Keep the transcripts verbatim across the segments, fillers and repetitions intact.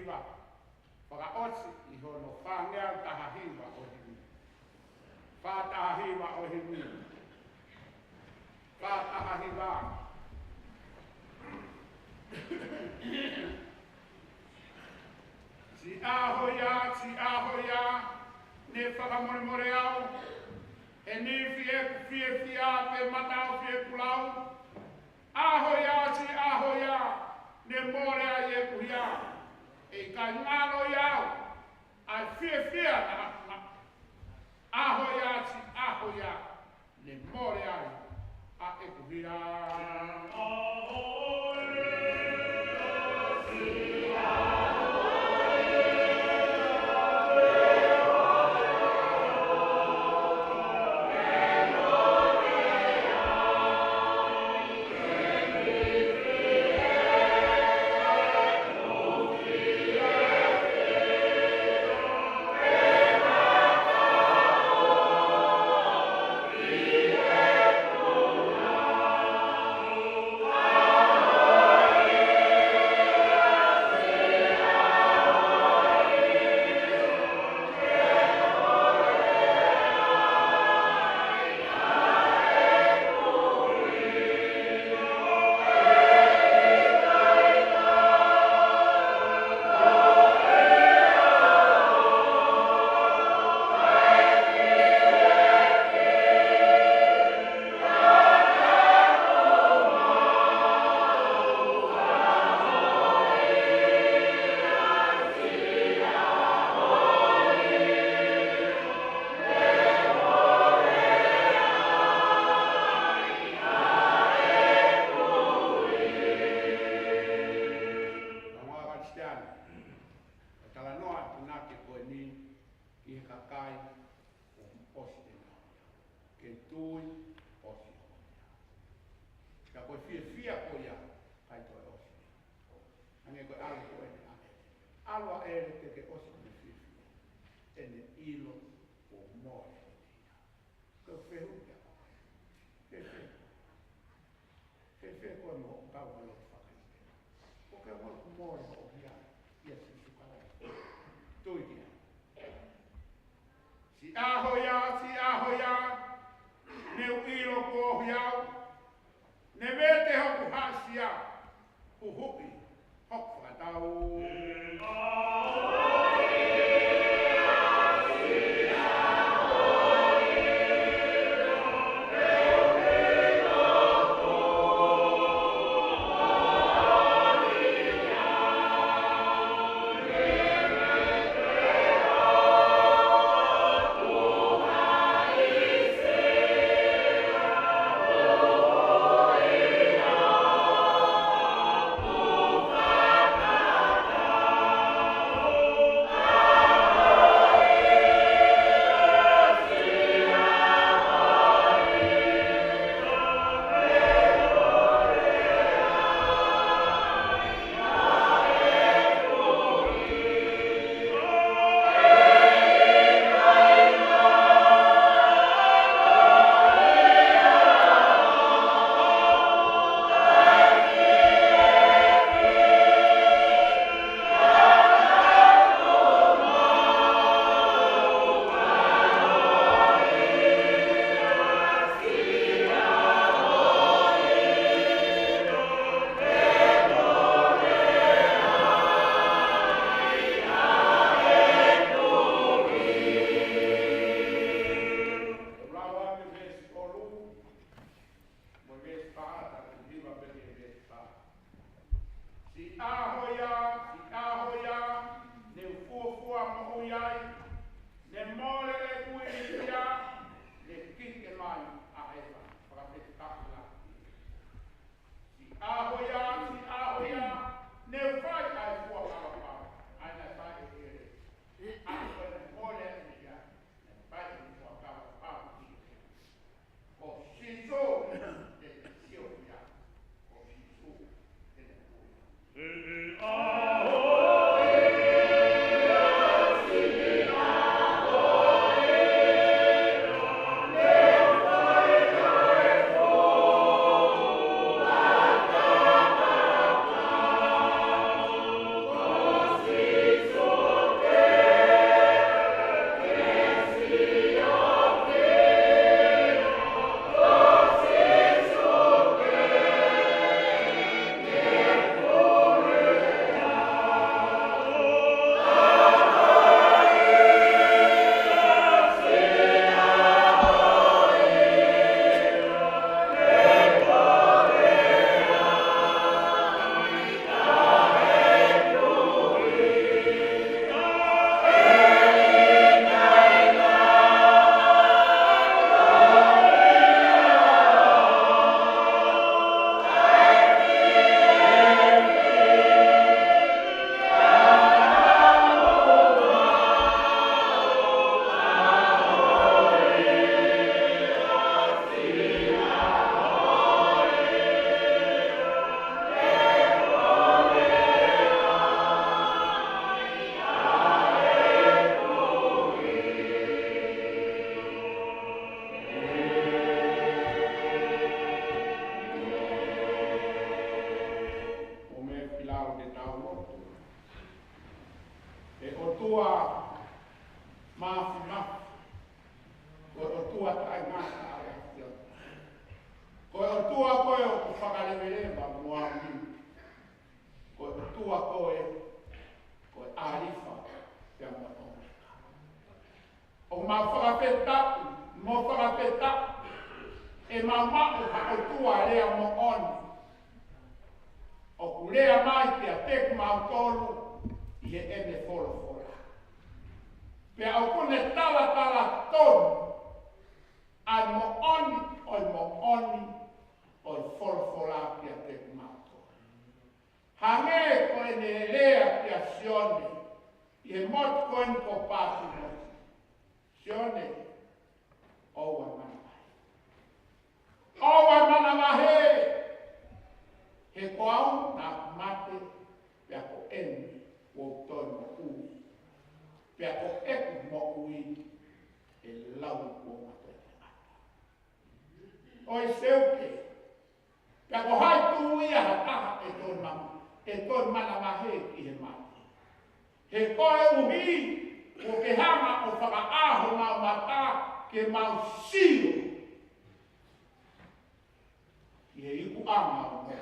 hiva. Fakaʻosi ʻi hono fāngeau taha hiva ʻo e himi. Fā taha hiva ʻo e himi. Fā taha hiva. Siʻi ʻAhoia, siʻi ʻAhoia, ne fakamolemole au, he nifi ʻeku fiefia pea mataʻofi ʻeku lau. ʻAhoia, siʻi ʻAhoia, ne mole ai ʻeku hia. ʻE ʻikai ngalo ia au ʻa e fiefia naʻa ku maʻu. ʻAhoia, siʻi ʻAhoia, ne mole ai ʻa ʻeku hia. Kaungā Kalisitiane, ʻoku talanoa atu ʻa e punake ko eni ki he kakai kuo ʻosi ʻenau hia. Ke tui, ʻosi hoʻo hia. Ka ko e fiefia ko ia, ʻikai toe ʻosi. Hangē ko e ʻalu ko eni ʻa ʻEle. ʻAlu ʻa ʻEle teʻeki ke ʻosi hono fiefia. ʻEne ʻilo kuo mole hono hia. Ko e fehuʻi ia. Fēfē? Fēfē koe mo hoʻo kau mo e lotu fakaʻēkile? Ko e hā e meʻa ʻoku mole hoʻo hia ʻia Sīsū Kalaisi? Tui ki ai. Siʻi ʻAhoia, siʻi ʻAhoia, ne u ʻilo kuo ohi au. Ne vete hoku haʻisia, huhuʻi hoku fakatau. ʻOtua. He ʻOtua Māfimafi. Ko e ʻOtua taʻengata ʻa e ʻAfiona. Ko e ʻOtua koe ʻoku fakaleveleva mo aʻu ni. Ko e ʻOtua koe, ko e ʻAlifa pea mo e ʻOmeka. ʻOku mau fakafetaʻi, mo fakafetaʻi, ʻemau maʻu ha ʻOtua lea moʻoni. ʻOku lea mai kiate kimautolu ʻi heʻene folofola. Pea ʻoku ne talatala tonu ʻa e moʻoni ʻo e moʻoni ʻo e folofola kiate kimautolu. Hangē ko ʻene lea kia Sione ʻi he motu ko eni ko Pātimosi. Sione, ʻoua ʻe manavahē. ʻOua ʻe manavahē. He ko au naʻa ku mate, pea ko eni kuo u toe moʻui. Pea ko ʻeku moʻui ʻe lau kuo mate ʻa e tangata. ʻOi Seuke, pea ko hai tui ia ha taha ʻe toe ma-, ʻe toe manavahē ki he mate. He koeʻuhi kuo ke hanga ʻo fakaʻā homau mata ke mau sio ki he ikuʻanga ʻo e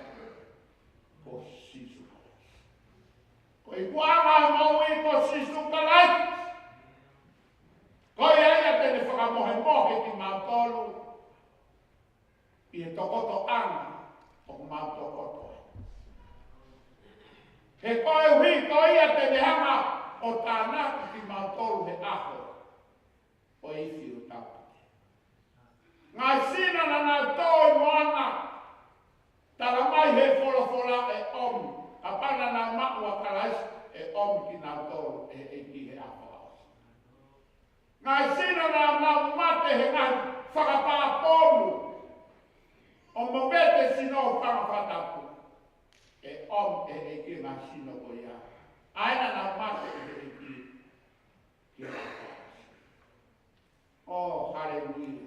moʻui ko Sīsū Kalaisi. Ko e ikuʻanga ʻo e moʻui ko Sīsū Kalaisi. Ko ia ia te ne fakamohemohe kimautolu ʻi he tokotoʻanga ʻoku mau tokoto ai. He koeʻuhi ko ia te ne hanga ʻo tānaki kimautolu he ʻaho ʻo e ifi ʻo tapu. Ngaahi sino naʻa nau tō ʻi moana, tala mai he folofola ʻe ʻomi, kapau naʻa nau maʻu ʻa Kalaisi ʻe ʻomi kinautolu ʻe he ʻEiki he ʻaho fakaʻosi. Ngaahi sino naʻa nau mate he ngaahi fakapaponu ʻo movete sino fanga fakatapu, ʻe ʻomi ʻe he ʻEiki ngaahi sino ko ia ʻa ē naʻa nau mate ʻe he ʻEiki. ʻO, haleluia.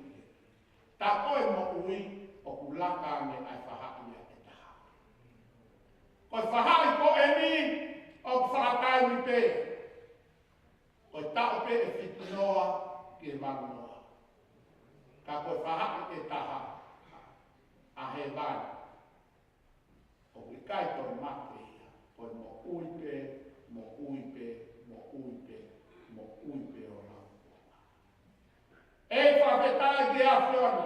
Tā ko e moʻui ʻoku laka ange ʻa e faʻahi ia ʻe taha. Ko e faʻahi ko eni ʻoku fakataimi pē. Ko e taʻu pē ʻe fitu noa ki he valu noa. Ka ko e faʻahi ʻe taha ʻa hēvani. ʻOku ʻikai toe mate ia, ko e moʻui pē, moʻui pē, moʻui pē, moʻui pē ʻo laukuonga. ʻEiki fakafetaʻi ki he ʻAfiona.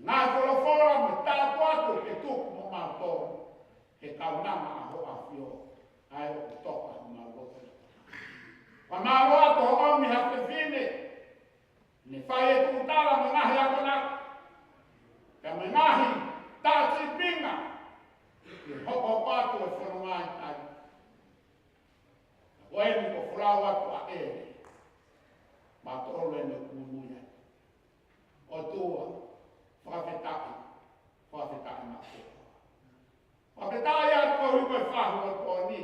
Ngaahi folofola mo e tāpuaki ʻoku ke tuku maʻa mautolu he kaunanga ʻa ho ʻAfio, ʻa ē ʻoku toka homau loto. Fakamālō atu hoʻo ʻomi ha fefine ne fai e tuʻu tala mo e ngaahi akonaki, pea mo e ngaahi taʻesīpinga ke hokohoko atu e fononga ʻi tai. Ko eni ko e folau atu ʻa e, mautolu eni ʻoku muimui ai. ʻOtua, fakafetaʻi, fakafetaʻi maʻa koe. Fakafetaʻi atu koeʻuhi ko e fahu ʻo e pō ni.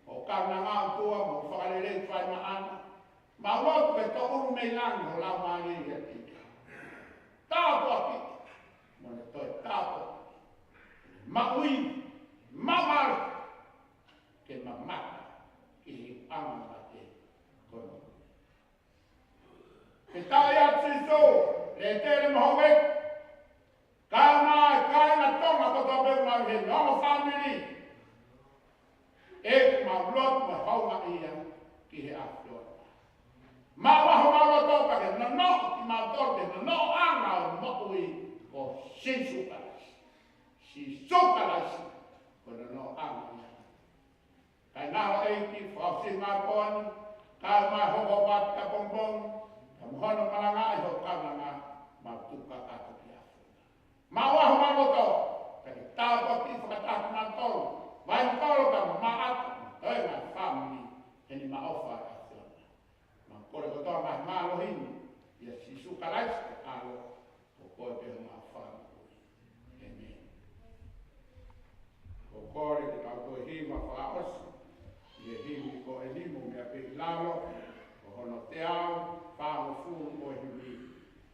ʻO kaunanga ʻOtua mo fakalelei fai maʻana. Mau lotu ke toʻulu mei langi ho Laumālie ʻiate ia. Tāpuakiʻi, mo ne toe tāpuakiʻi. Maʻu ʻi, maʻu mālohi, ke mamata ki he anga mate ko eni. Ke tau ia Sīsū, lētele mo houʻeiki. Kae ʻumaʻā e kāinga Tonga kotoa pē ʻoku mau ʻi heni, ongo fāmili. ʻEiki mau lotu mo houngaʻia ki he ʻAfiona. Mau ʻaho mau lotu pea ke nonoʻo kimautolu ki he nonoʻoʻanga ʻo e moʻui ko Sīsū Kalaisi. Sīsū Kalaisi, ko e nonoʻoʻanga ia. Kae ngalo ʻEiki, fakaʻosi mai pō ni, kae ʻumaʻā e hoko atu ki ʻapongipongi, ka mo hono malangaʻi ho kaunanga, mau tuku kakato ki he ʻAfiona. Mau ʻaho mau lotu, ka ke tāpuakiʻi fakataha kimautolu, vahe kolo ka mo maʻata, toe ngaahi fāmili, he nima ʻofa ʻa e ʻAfiona. Mau kole kotoa ngaahi mālohi ni, ʻia Sīsū Kalaisi ko e ʻAlo, ko koe pē homau Fakamoʻui. ʻĒmeni. ʻOku ou kole ke tau toe hiva fakaʻosi ʻi he himi ko eni mo meʻa pē ʻi lalo, ko hono teau fāngofulu ʻo e himi.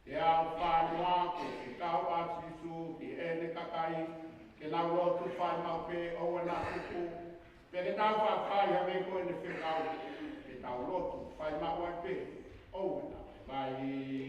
Teau fānoa, ko e fekau ʻa Sīsū ki heʻene kakai, Tau lotu fai maʻu pē ʻoua naʻa tuku. Pea te tau faʻa fai ha meʻa ko ʻene fekau. Te tau lotu fai maʻu ai pē ʻoua naʻa vaivai.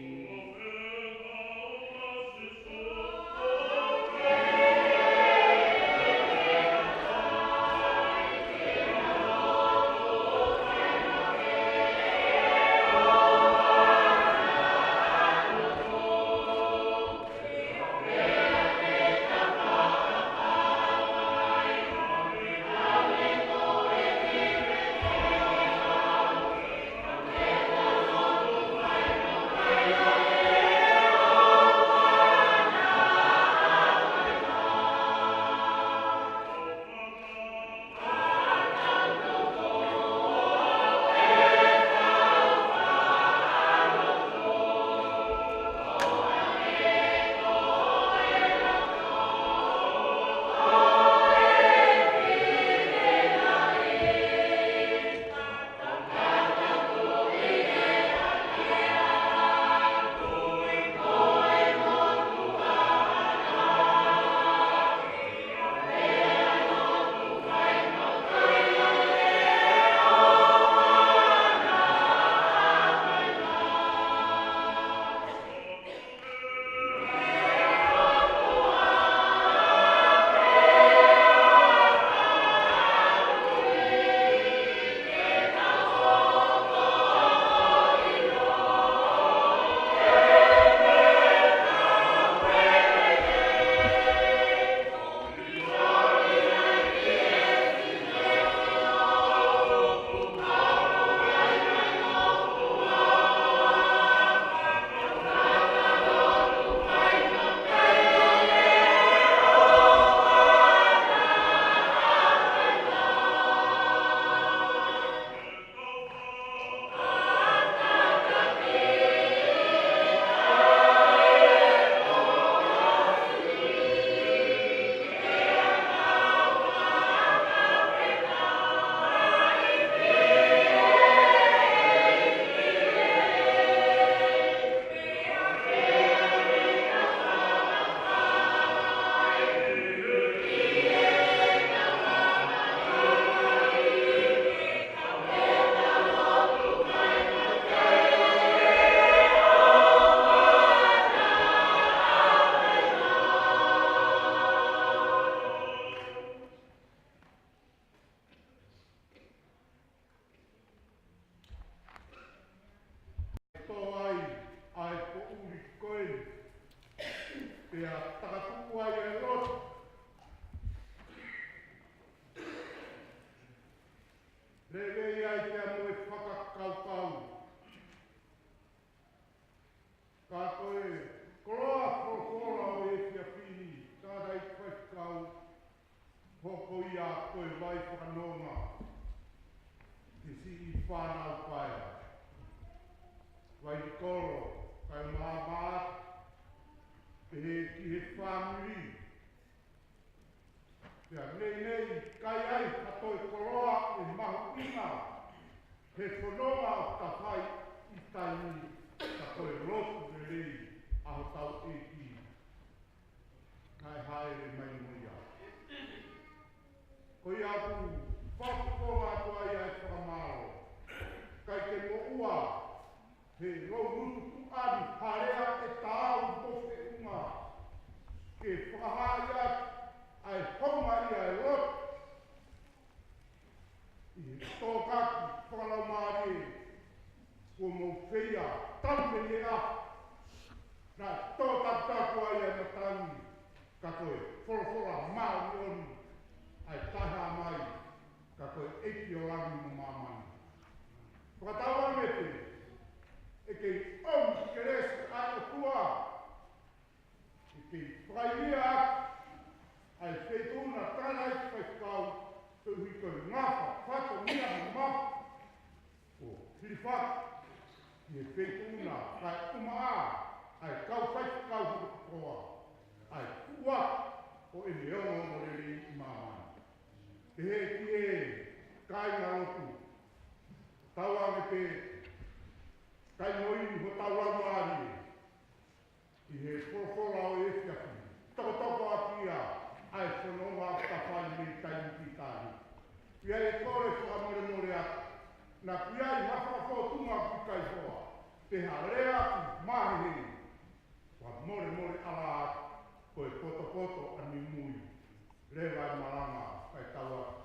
Tō ai ʻa e poʻuli ko eni, pea takatuku ai ʻa e lotu. Lelei ai pea mo e fakakaukau. Ka ko e koloa folofola ʻo e efiafi ni, tangataʻeiki faifekau, hoko ia ko e vai fakanonga ki siʻi fānau paea, vai nikolo, kae māmā, pehē ki he fāmili. Pea neʻineʻi kai ai ha toe koloa ʻe mahuʻinga he fononga ʻoku ta fai ʻi taimi ni, ka ko e lotu lelei ʻa hotau ʻEiki naʻe hāʻele mai mo ia. Ko ia ʻoku fakafofonga atu ai ʻa e fakamālō. ʻIkai ke moʻua he loungutu tuʻani ha lea ʻe taau mo feʻunga ke fakahā ai ʻa e houngaʻia ʻo e lotu ʻi he tokaki fakalaumālie kuo mou feia talu mei he ʻaho naʻe tō takitaku ai ʻa e matangi, ka ko e folofola māʻoniʻoni ʻa e taʻehāmai, ka ko e ʻEiki ʻo langi mo māmani. Fakatauange pē ʻe kei ʻomi kelesi ʻa e ʻOtua ke kei fakaivia ʻaki ʻa e feituʻu na, tangataʻeiki faifekau, koeʻuhi ko e ngafa fatongia mamafa kuo hilifaki ʻi he feituʻu na, kae ʻumaʻā ʻa e kau faifekau hono kotoa, ʻa e tuʻuaki ʻo ʻene ongoongolelei ʻi māmani. Pehē ki he kāingalotu, tauange pē, kae moʻui hotau laumālie ʻi he folofola ʻo e efiafi ni. Tokotoko ʻaki ia ʻa e fono Pea ʻe kole fakamolemole atu, naʻa ʻoku ʻi ai ha fakafōtunga ʻoku ʻikai hoa, pe ha lea ʻoku maheheni, fakamolemole ala atu, ko e potopoto ʻa Nimui, leva e malanga kae tau atu